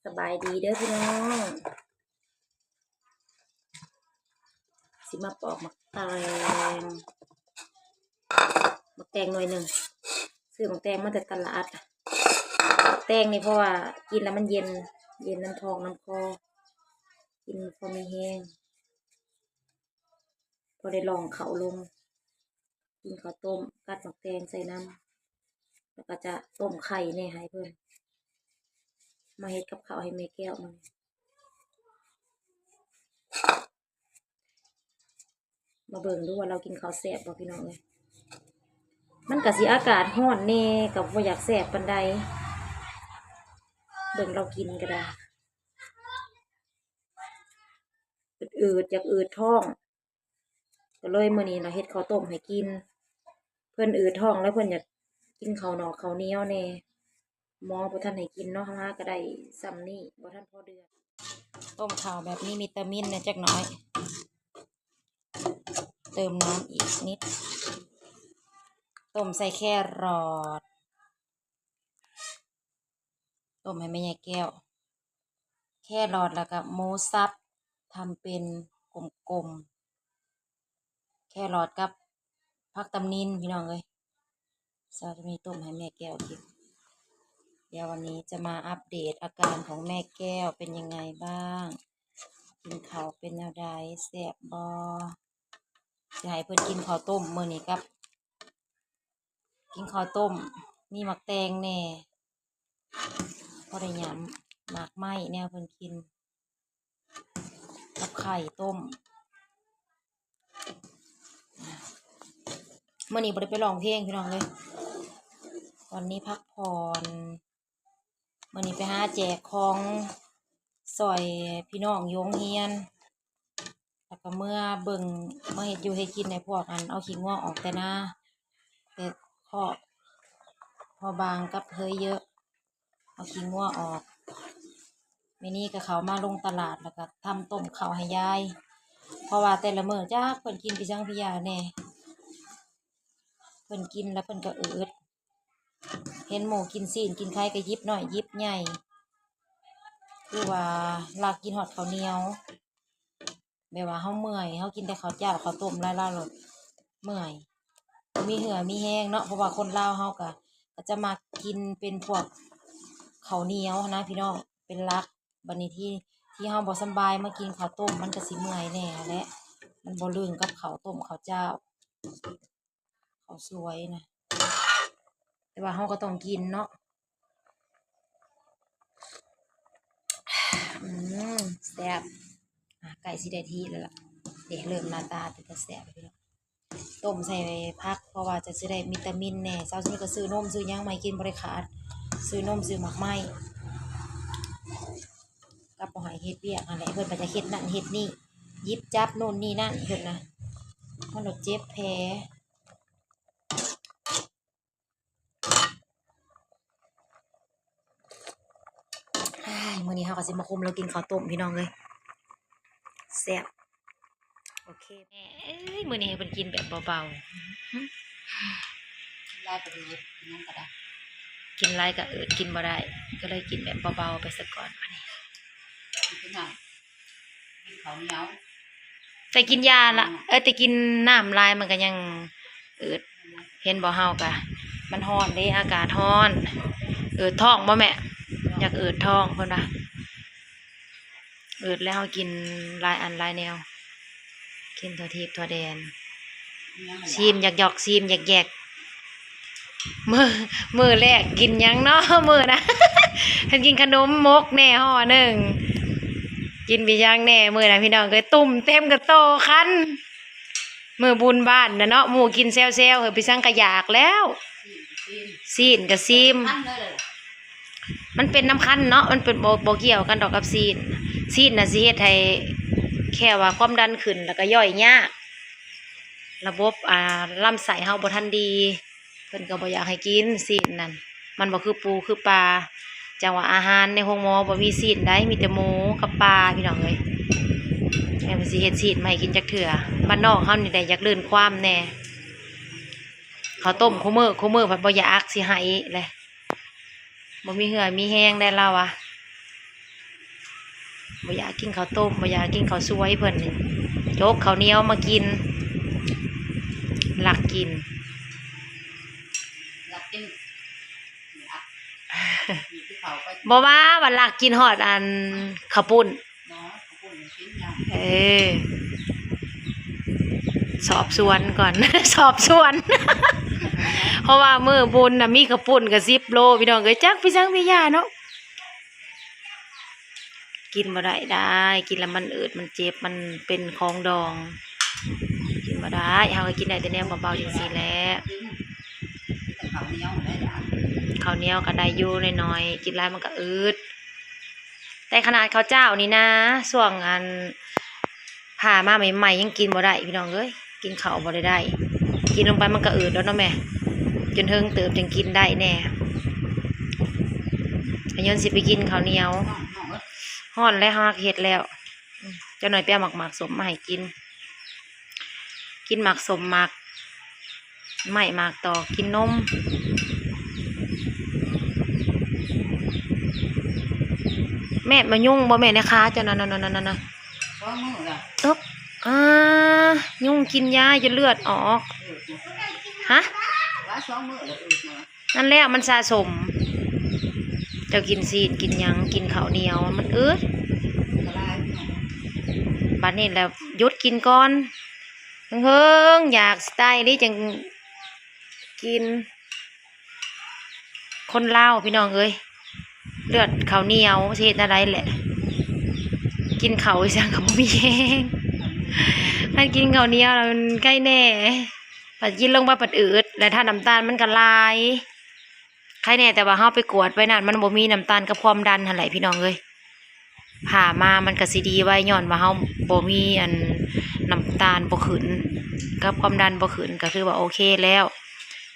ສະບາຍດີເດີພີ່ນ້ອງ ຊິມາປອກໝາກແຕງ ໝາກແຕງໜ່ວຍໜຶ່ງ ຊື້ໝາກແຕງມາແຕ່ຕະຫຼາດ. ໝາກແຕງນີ້ເພາະວ່າກິນແລ້ວມັນເຢັນ ເຢັນນຳທ້ອງນຳຄໍ ກິນພໍມີແຮງ ພໍໄດ້ລອງເຂົ້າລົງ ກິນເຂົ້າຕົ້ມ ກັດໝາກແຕງໃສ່ນຳ ແລ້ວກໍຈະຕົ້ມໄຂ່ແດ່ໃຫ້ເພິ່ນ ມາເຮັດກັບເຂົ້າໃຫ້ແມ່ແກ້ວມື້ນີ້. ມາເບິ່ງດູວ່າລາວກິນເຂົ້າແຊບບໍ່ພີ່ນ້ອງເອີຍ. ມັນກະຊິອາກາດຮ້ອນແດ່ ກະບໍ່ຢາກແຊບປານໃດ ເບິ່ງລາວກິນກໍໄດ້ ອືດໆ ຢາກອືດທ້ອງ ກໍເລີຍມື້ນີ້ລາວເຮັດເຂົ້າຕົ້ມໃຫ້ກິນ. ເພິ່ນອືດທ້ອງແລ້ວ ເພິ່ນຢາກກິນເຂົ້າໜອກເຂົ້າໜຽວແດ່. ໝໍບໍ່ທັນໃຫ້ກິນເນາະ ເຮົາຫາກໍໄດ້ຊ່ຳນີ້ ບໍ່ທັນພໍເດືອນ. ຕົ້ມເຂົ້າແບບມີວິຕາມິນແດ່ຈັກໜ້ອຍ ເຕີມນ້ຳອີກນິດ ຕົ້ມໃສ່ແຄຣອດ ຕົ້ມໃຫ້ແມ່ໃຫຍ່ແກ້ວ ແຄຣອດ ແລ້ວກໍໝູສັບ ທຳເປັນກົມໆ ແຄຣອດກັບຜັກຕຳນິນ ພີ່ນ້ອງເອີຍ. ເຊົ້າຈະມີຕົ້ມໃຫ້ແມ່ແກ້ວກິນ. ດຽວວັນນີ້ຈະມາອັບເດດອາການຂອງແມ່ແກ້ວເປັນຍັງໄງບ້າງ ກິນເຂົ້າເປັນແນວໃດ ແຊບບໍ່. ຊິໃຫ້ເພິ່ນກິນເຂົ້າຕົ້ມມື້ນີ້ກັບ ກິນເຂົ້າຕົ້ມ ມີໝາກແຕງແດ່ ພໍໄດ້ຫຍ້ຳໝາກໄມ້ແນວເພິ່ນກິນ ກັບໄຂ່ຕົ້ມ. ມື້ນີ້ບໍ່ໄດ້ໄປຮ້ອງເພງພີ່ນ້ອງເອີຍ ວັນນີ້ພັກຜ່ອນ. ມື້ນີ້ໄປຫາແຈກຂອງຊ່ອຍພີ່ນ້ອງຢູ່ໂຮງຮຽນ ແລ້ວກໍເມືອເບິ່ງ ເມືອເຮັດຢູ່ເຮັດກິນໃຫ້ພວກອັນເອົາຂີ້ງົວອອກແຕ່ນາ ແຕ່ຄອກພໍ່ບາງກັບເຮີຍເຍີະ ເອົາຂີ້ງົວອອກ. ແມ່ນີ້ກໍເຂົ້າມາລົງຕະຫຼາດ ແລ້ວກໍທຳຕົ້ມເຂົ້າໃຫ້ຍາຍ ເພາະວ່າແຕ່ລະມື້ຈັກເພິ່ນກິນໄປສັງພິຢາແດ່ ເພິ່ນກິນແລ້ວເພິ່ນກໍອືດ. ເຫັນໝູ່ກິນຊີ້ນກິນໄຂ່ກໍຫຍິບນ້ອຍຫຍິບໃຫຍ່ ຄືວ່າລາກກິນຮອດເຂົ້າໜຽວ ແບບວ່າເຮົາເມື່ອຍ ເຮົາກິນແຕ່ເຂົ້າເຈົ້າເຂົ້າຕົ້ມຫຼາຍໆ ແລ້ວເມື່ອຍ ບໍ່ມີເຫື່ອມີແຮງເນາະ. ເພາະວ່າຄົນລາວເຮົາກໍ ກໍຈະມັກກິນເປັນພວກເຂົ້າໜຽວຫັ້ນນະພີ່ນ້ອງ ເປັນຫຼັກ. ບັດນີ້ທີ່ ທີ່ເຮົາບໍ່ສຳບາຍ ມາກິນເຂົ້າຕົ້ມ ມັນກໍຊິເມື່ອຍແດ່ຫັ້ນແຫຼະ ມັນບໍ່ລຶ້ງກັບເຂົ້າຕົ້ມເຂົ້າເຈົ້າ. ເຂົ້າສວຍນະ ແຕ່ວ່າເຮົາກໍຕ້ອງກິນເນາະ. ອືມ ແຊບ ອ່າ ໃກ້ຊິໄດ້ທີ່ແລ້ວລະ ເດ ເລີ່ມໜ້າຕາເປັນຕາແຊບແລ້ວພີ່ນ້ອງ. ຕົ້ມໃສ່ຜັກ ເພາະວ່າຈະຊິໄດ້ວິຕາມິນແດ່. ເຊົ້ານີ້ກໍຊື້ນົມຊື້ຫຍັງມາໃຫ້ກິນບໍ່ໄດ້ຂາດ ຊື້ນົມຊື້ໝາກໄມ້ ກັບບໍ່ໃຫ້ເຮັດວຽກຫັ້ນແຫຼະ ເພິ່ນກໍຈະເຮັດນັ້ນເຮັດນີ້ ຫຍິບຈັບໂນ່ນນີ້ນັ້ນເພິ່ນນະ ມັນໂລດເຈັບແຜ. ອ້າຍ ມື້ນີ້ເຮົາກໍຊິມາຄຸມລາວກິນເຂົ້າຕົ້ມພີ່ນ້ອງເອີຍ ແຊບ. ໂອເຄ ແມ່ເອີຍ ມື້ນີ້ໃຫ້ເພິ່ນກິນແບບເບົາໆ ກິນຫຼາຍກໍອືດ ກິນຫຍັງກໍໄດ້ ກິນຫຼາຍກໍອືດ ກິນບໍ່ໄດ້ ກໍເລີຍກິນແບບເບົາໆໄປສາກ່ອນ. ອັນນີ້ກິນຫຍັງ? ກິນເຂົ້າໜຽວ ແຕ່ກິນຢາລະ ອືມ ເອີ ແຕ່ກິນນ້ຳຫຼາຍມັນກໍຍັງອືດ ເຫັນບໍ່? ເຮົາກະ ມັນຮ້ອນເດ້ ອາກາດຮ້ອນ ອືດທ້ອງບໍ່ແມ່? ຢາກອືດທ້ອງເພິ່ນວ່າ ອືດແລ້ວເຮົາກິນຫຼາຍອັນຫຼາຍແນວ ກິນທົ່ວທີບທົ່ວແດນ ຊີມຢອກໆ ຊີມຢອກໆ. ມື້ ມື້ແລກກິນຫຍັງເນາະ ມື້ນະ ເພິ່ນກິນຂະໜົມມົກແດ່ຫໍ່ໜຶ່ງ ກິນໄປຫຍັງແດ່ມື້ນະ ພີ່ນ້ອງເອີຍ ຕຸ່ມເຕັມກະໂຕຄັນ. ມື້ບຸນບ້ານນະເນາະ ໝູ່ກິນແຊວໆ ເຮີ້ຍ ໄປສັງກະຢາກແລ້ວ. ຊີ້ນກະຊີມ ມັນເປັນນຳຄັນເນາະ ມັນເປັນ ບໍ່ ບໍ່ກ່ຽວກັນດອກກັບຊີ້ນ. ຊີ້ນນະຊິເຮັດໃຫ້ແຄ່ວ່າຄວາມດັນຂຶ້ນ ແລ້ວກະຍ່ອຍຍາກ ລະບົບ ອ່າ ລຳໄສ້ເຮົາບໍ່ທັນດີ ເພິ່ນກໍບໍ່ຢາກໃຫ້ກິນຊີ້ນນັ້ນ ມັນບໍ່ຄືປູຄືປາ. ຈັ່ງວ່າອາຫານໃນໂຮງໝໍບໍ່ມີຊີ້ນໃດ ມີແຕ່ໝູກັບປາ ພີ່ນ້ອງເອີຍ. ແມ່ນເພິ່ນຊິເຮັດຊີ້ນມາໃຫ້ກິນຈັກເທື່ອ. ບ້ານນອກເຮົານີ້ແຫຼະຢາກລື່ນຄວາມແດ່ ເຂົ້າຕົ້ມຄູ່ມື້ ຄູ່ມື້ພັດບໍ່ຢາກ ຊິໃຫ້ແຫຼະ. ບໍ່ມີເຫື່ອມີແຮງໄດ້ລາວວ່າ ບໍ່ຢາກກິນເຂົ້າຕົ້ມ ບໍ່ຢາກກິນເຂົ້າສວຍ ເພິ່ນນີ້ ຈົກເຂົ້າໜຽວມາກິນ ລັກກິນ ລັກກິນ ບໍ່ວ່າ ວ່າລັກກິນຮອດອັນເຂົ້າປຸ້ນ. ເອີ ສອບສວນກ່ອນ ສອບສວນ ເພາະວ່າມື້ບຸນນະ ມີເຂົ້າປຸ້ນກໍສິບໂລ ພີ່ນ້ອງເອີຍ ຈັກໄປສັງໄປຢາເນາະ ກິນບໍ່ໄດ້ ໄດ້ ກິນແລ້ວມັນອືດ ມັນເຈັບ ມັນເປັນຂອງດອງ ກິນບໍ່ໄດ້ ເຮົາກໍກິນໄດ້ແຕ່ແນວເບົາໆ ຈັ່ງຊີ້ແຫຼະ ເຂົ້າໜຽວກໍໄດ້ຢູ່ໜ້ອຍໆ ກິນຫຼາຍມັນກໍອືດ. ແຕ່ຂະໜາດເຂົ້າເຈົ້ານີ້ນະ ຊ່ວງອັນຜ່າມາໃໝ່ໆ ຍັງກິນບໍ່ໄດ້ພີ່ນ້ອງເອີຍ ກິນເຂົ້າບໍ່ໄດ້ໄດ້ ກິນລົງໄປມັນກໍອືດແລ້ວເນາະແມ່ ຈົນເທິງເຕີບຈຶ່ງກິນໄດ້ແດ່ ກໍຍ້ອນຊິໄປກິນເຂົ້າໜຽວ ຮ້ອນແລ້ວ ເຮົາຮັກເຮັດແລ້ວ ອືມ ຈັກໜ້ອຍໄປເອົາໝາກ ໝາກສົ້ມມາໃຫ້ກິນ ກິນໝາກສົ້ມ ໝາກ ໄມ້ໝາກຕອກ ກິນນົມ ແມ່ນບໍ່ຍຸງບໍ່ແມ່ນນະຄາເຈົ້ານັ້ນ ນັ້ນ ນັ້ນ ນັ້ນ ນັ້ນ ສອງມື້ລະ ເອີບ ອ່າ ຍຸງກິນຢາຈົນເລືອດອອກ ຮະ ວ່າສອງມື້ລະ ອືດນະ ນັ້ນແຫຼະ ມັນສະສົມ ເຈົ້າກິນຊີ້ນກິນຫຍັງ ກິນເຂົ້າໜຽວ ມັນອືດ ກະລາຍ ບັດນີ້ລະຢຸດກິນກ່ອນ ເຫິງໆ ຢາກຊິຕາຍນີ້ຈັ່ງ ກິນ ຄົນລາວພີ່ນ້ອງເອີຍ ເລືອດເຂົ້າໜຽວ ຊິເຮັດແນວໃດແຫຼະ ກິນເຂົ້າອີ່ຫຍັງກໍບໍ່ມີແຮງ ຄັນກິນເຂົ້າໜຽວລະມັນໄຄແນ່ ພັດກິນລົງໄປພັດອືດ ແລະຖ້ານ້ຳຕານມັນກໍຫຼາຍ ໄຄແນ່ ແຕ່ວ່າເຮົາໄປກວດໄວ້ນັ້ນ ມັນບໍ່ມີນ້ຳຕານກັບຄວາມດັນຫັ້ນແຫຼະພີ່ນ້ອງເອີຍ. ຜ່າມາມັນກະຊິດີໄວ ຍ້ອນວ່າເຮົາບໍ່ມີອັນ ນ້ຳຕານບໍ່ຂຶ້ນ ກັບຄວາມດັນບໍ່ຂຶ້ນ ກະຖືວ່າໂອເຄແລ້ວ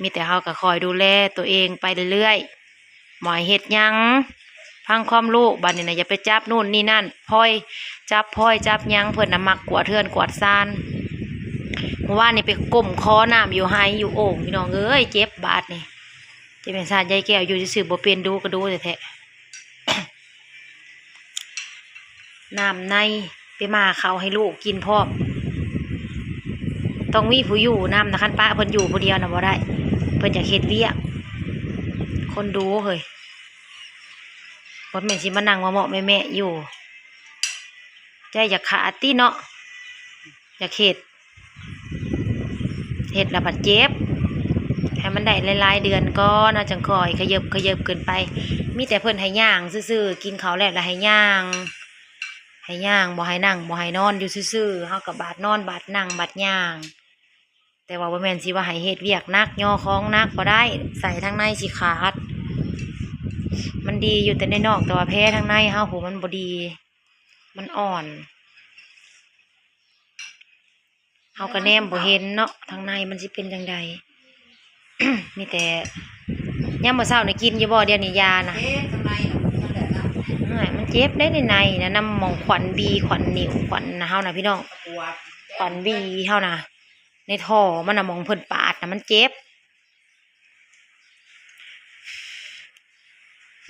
ມີແຕ່ເຮົາກະຄອຍດູແລຕົວເອງໄປເລື້ອຍໆ ບໍ່ໃຫ້ເຮັດຫຍັງ ຟັງຄວາມລູກ ບາດນີ້ນະ ຢ່າໄປຈັບໂນ່ນນີ້ນັ້ນ ພອຍຈັບ ພອຍຈັບຫຍັງ ເພິ່ນນະມັກກວາດເຮືອນກວາດຊານ ມື້ວານນີ້ໄປກົ້ມຂໍນ້ຳຢູ່ໄຮ່ຢູ່ໂອ່ງ ພີ່ນ້ອງເອີຍ ເຈັບບາດນີ້ ເຈັບແມ່ນຊາດ ຍາຍແກ້ວຢູ່ຊື່ໆ ບໍ່ເປັນ ດູກະດູແທ້ໆ. ນ້ຳໃນ ໄປໝ່າເຂົ້າໃຫ້ລູກກິນພ້ອມ ຕ້ອງມີຜູ້ຢູ່ນຳນະ ຄັນປະເພິ່ນຢູ່ຜູ້ດຽວນະບໍ່ໄດ້ ເພິ່ນຢາກເຮັດວຽກ ຄົນດູເຮີ້ຍ ບໍ່ແມ່ນຊິມານັ່ງເມາະໆແມະໆຢູ່ ໃຈຢາກຂາດຕິເນາະ ຢາກເຮັດ ເຮັດແລ້ວພັດເຈັບ ໃຫ້ມັນໄດ້ຫຼາຍໆເດືອນກ່ອນ ເຮົາຈັ່ງຄ່ອຍຂະເຫຍິບຂະເຫຍິບຂຶ້ນໄປ ມີແຕ່ເພິ່ນໃຫ້ຍ່າງຊື່ໆ ກິນເຂົ້າແລ້ວລະໃຫ້ຍ່າງ ໃຫ້ຍ່າງ ບໍ່ໃຫ້ນັ່ງ ບໍ່ໃຫ້ນອນຢູ່ຊື່ໆ ເຮົາກະບາດນອນ ບາດນັ່ງ ບາດຍ່າງ ແຕ່ວ່າບໍ່ແມ່ນຊິວ່າໃຫ້ເຮັດວຽກໜັກ ຍໍຂອງໜັກ ບໍ່ໄດ້ ໄສ້ທາງໃນຊິຂາດ ມັນດີຢູ່ແຕ່ໃນນອກ ແຕ່ວ່າແຜທາງໃນເຮົາພຸ້ນມັນບໍ່ດີ ມັນອ່ອນ ເຮົາກະແນມບໍ່ເຫັນເນາະ ທາງໃນມັນຊິເປັນຈັ່ງໃດ ມີແຕ່ ຍາມມື້ເຊົ້ານີ້ກິນຢູ່ບໍ່ ດຽວນີ້ຢານະ ເຈັບ ຂ້າງໃນນະ ມັນເຈັບແຫຼະນະ ໂອ້ຍ ມັນເຈັບເດ້ໃນໃນນະ ນຳໝ່ອງຂວັນບີ ຂວັນນິ້ວ ຂວັນນະ ເຮົານະພີ່ນ້ອງ ຂວັນບີເຮົານະ ໃນທໍ່ມັນນະ ໝ່ອງເພິ່ນປາດນະ ມັນເຈັບ.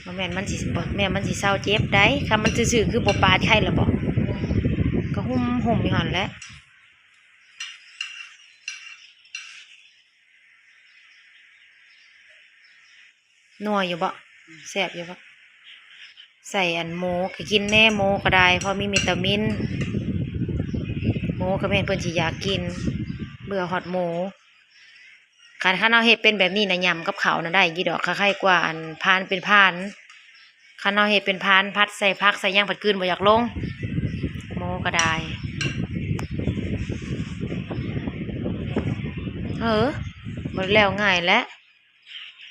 ບໍ່ແມ່ນມັນຊິ ບໍ່ແມ່ນມັນຊິເຊົາເຈັບໃດ໋ ຄັນມັນຊື່ໆ ຄືບໍ່ປາດໄຂ້ລະບໍ ກະຫຸ້ມໆຢູ່ຫັ້ນແຫຼະ ນົວຢູ່ບໍ ແຊບຢູ່ບໍ ໃສ່ອັນໝູກະກິນແດ່ ໝູກະໄດ້ ພໍມີວິຕາມິນ ໝູກະແມ່ນເພິ່ນຊິຢາກກິນ ເບື່ອຮອດໝູ. ຄັນ ຄັນເຮົາເຮັດເປັນແບບນີ້ນະ ຫຍ້ຳກັບເຂົ້ານະໄດ້ຢູ່ດອກ ຄະໄຄກວ່າອັນພານເປັນພານ ຄັນເຮົາເຮັດເປັນພານ ຜັດໃສ່ຜັກໃສ່ຫຍັງ ພັດກືນບໍ່ຢາກລົງ ໝູກະໄດ້ ເອີ ບໍ່ໄດ້ແລ້ວງ່າຍແຫຼະ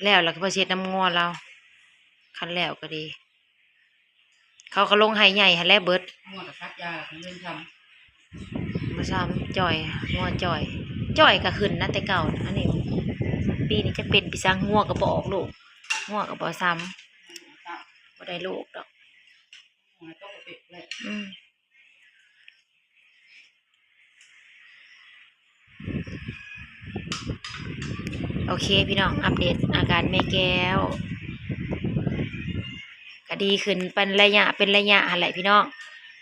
ແລ້ວລະກະບໍ່ເຊັດນຳງົວລາວ ຄັນແລ້ວກະດີ. ເຂົາກະລົງໄຮ່ໃຫຍ່ຫັ້ນແຫຼະເບິດ ງົວກະສັກຢາກະເງິນຊຳ ບໍ່ຊຳ ຈ່ອຍ ງົວຈ່ອຍ ຈ່ອຍກະຂຶ້ນນະ ແຕ່ເກົ່ານະ ອັນນີ້ ປີນີ້ຈັກເປັນປີສັງ ງົວກະບໍ່ອອກລູກ ງົວກະບໍ່ຊຳ ບໍ່ໄດ້ລູກດອກ ອືມ. ໂອເຄພີ່ນ້ອງ ອັບເດດອາການແມ່ແກ້ວ ດີຂຶ້ນເປັນໄລຍະເປັນໄລຍະຫັ້ນແຫຼະພີ່ນ້ອງ.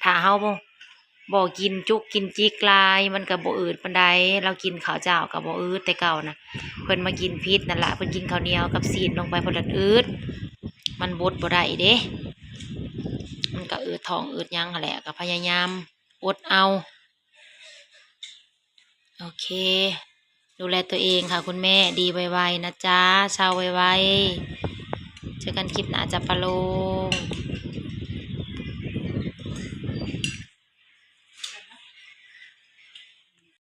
ຖ້າເຮົາບໍ່ ບໍ່ກິນຈຸກກິນຈິກຫຼາຍ ມັນກໍບໍ່ອືດປານໃດ. ລາວກິນເຂົ້າເຈົ້າກໍບໍ່ອືດແຕ່ເກົ່ານະ. ເພິ່ນມາກິນຜິດນັ້ນລະ ເພິ່ນກິນເຂົ້າໜຽວກັບຊີ້ນລົງໄປ ເພິ່ນລະອືດ ມັນບົດບໍ່ໄດ້ເດ້. ມັນກໍອືດທ້ອງອືດຫຍັງຫັ້ນແຫຼະ ກໍພະຍາຍາມອົດເອົາ. ໂອເຄ ດູແລຕົວເອງຄ່ະຄຸນແມ່. ດີໄວໆນະຈ໊ະ ເຊົາໄວໆ. ເຈີກັນຄລິບໜ້າ ຈັບປະໂລງ.